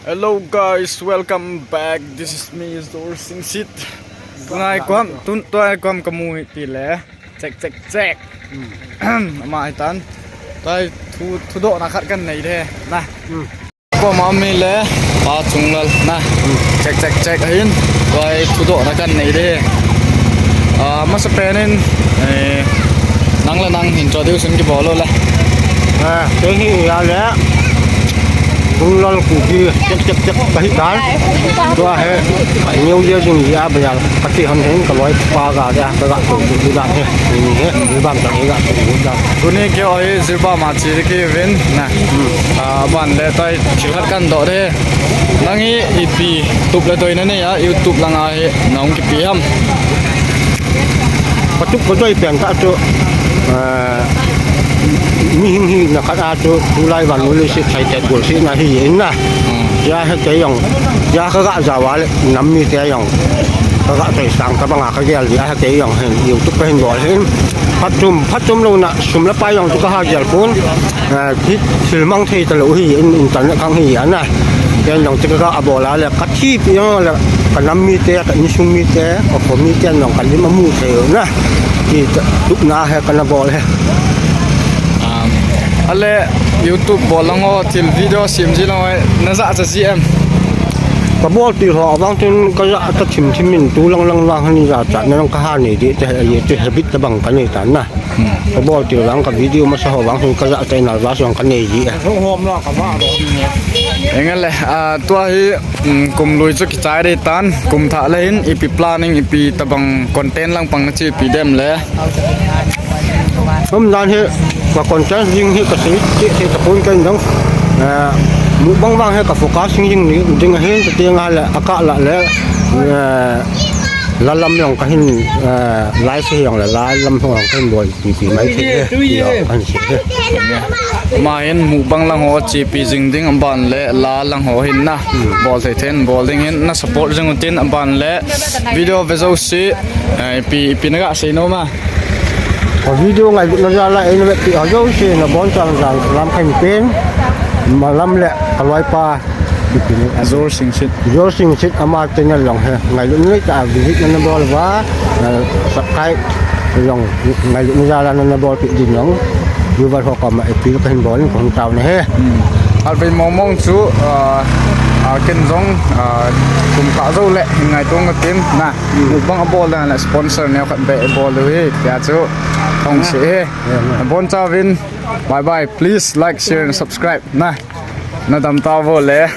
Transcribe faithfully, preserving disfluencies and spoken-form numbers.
Hello guys, welcome back. This is me, Zor Singsit. Tunai kom, tun, tunai kom kamu hi ti le. Check, check, check. Ama hitan. Tunai thu, thudohna khat kanei de. Na. Kom ami le. Pa Chunglal. Na. Check, check, check. Ahin. Tunai thudohna kanei de. Ah, masa penin. Eh, nang le nang introduce kibol lou le. Ah, kei hi ya le. Chunglal Kuki, check, check, check, kahi tan. Tua hi, New Year ding ya ba ya, kati ham hin, kaloipa ga ya, kaga tu tu da hi, ni hi, ni bam ta ga tu tu da. Tuni keiho hi, Jiribam a che kiuvin, na. Ah, aban le tunai, thil khat kadoh de. Nang hi, ipi, tup le doi nanei a, YouTube langa hi, nahung kipe ham. Katup kadoi pen kah chu, eh, mihing hina khat a chu, tulai vannoi leiset chai tet golsetna hi in na. Tia hi kei jong, tia kaga jao a le, nam mite jong, kaga toisang tabanga kagel jeh a hi kei jong hin, YouTube kahin bol hin. Phatchom, phatchom louna, sum le pai jong chu kaha gel pon. Eh, thi, thil mang thei talou hi, in, internet khang hi, ana. Ken jong chu kaga bol a le, kathi pi jong le, kanam mite, ka insung mite, kakho mite jong kalim amu thei u na. Ti ta, tupna hi kana bol hi. Um, ale YouTube bol lang ho, thil video sem ji lang ho, najah cha ji em? Kabol til ho vang chun kajah ta thim thim in tu lang lang vang hi jachatna lang kaha nei di, te, te habit tabang kanei tan na. Kabol til vang ka video masa ho vang hin kajah ta in alva song kanei ji. Engal le, ah, tua hi, um, kum lui chu kichai dei tan, kum thah le hin, ipi planning, ipi tabang content lang pang nache ipi dem le. Umdan hi, ka content jing hi kasei, che, che, tapon ken dong. Eh, mukbang vang hi ka focus jing, jing, jing ahin, tia le, akah la le, eh, la lam jong kahin, eh, live hi jong le, la lam jong kahin bol. Ti, ti mai thei e, ti ho, kan sei e. Ama hin mukbang lang ho chepi jing ding aban le la lang ho hin na. Bol thei thei in bol ding hin na support jing utin aban le video ve jouse, eh, ipi, ipi naga sei nom a. Ka video ngailutna jal a eina vetpi ho jouse nabonchauvin salam kahin pen. Malam le kaloipa. Zor Singsit. Zor Singsit ama channel jong hi. Ngailutna neitah a visit nana bol uva, eh, subscribe jong ngailutna jal a nana bolpeh din jong viewer ho koma appeal kahin bol in kahung taona hi. Hmm. Alvei mong mong chu, ah, ah, ken jong, ah, kum kah jou le hin ngaito nge tin na. Hmm. Mukbang abol le sponsor neo khat beh bol u hi. Tia chu thong se hi. Yeah, yeah. Nabonchauvin. Bye bye. Please like, share and subscribe na. Nadam tauvo le.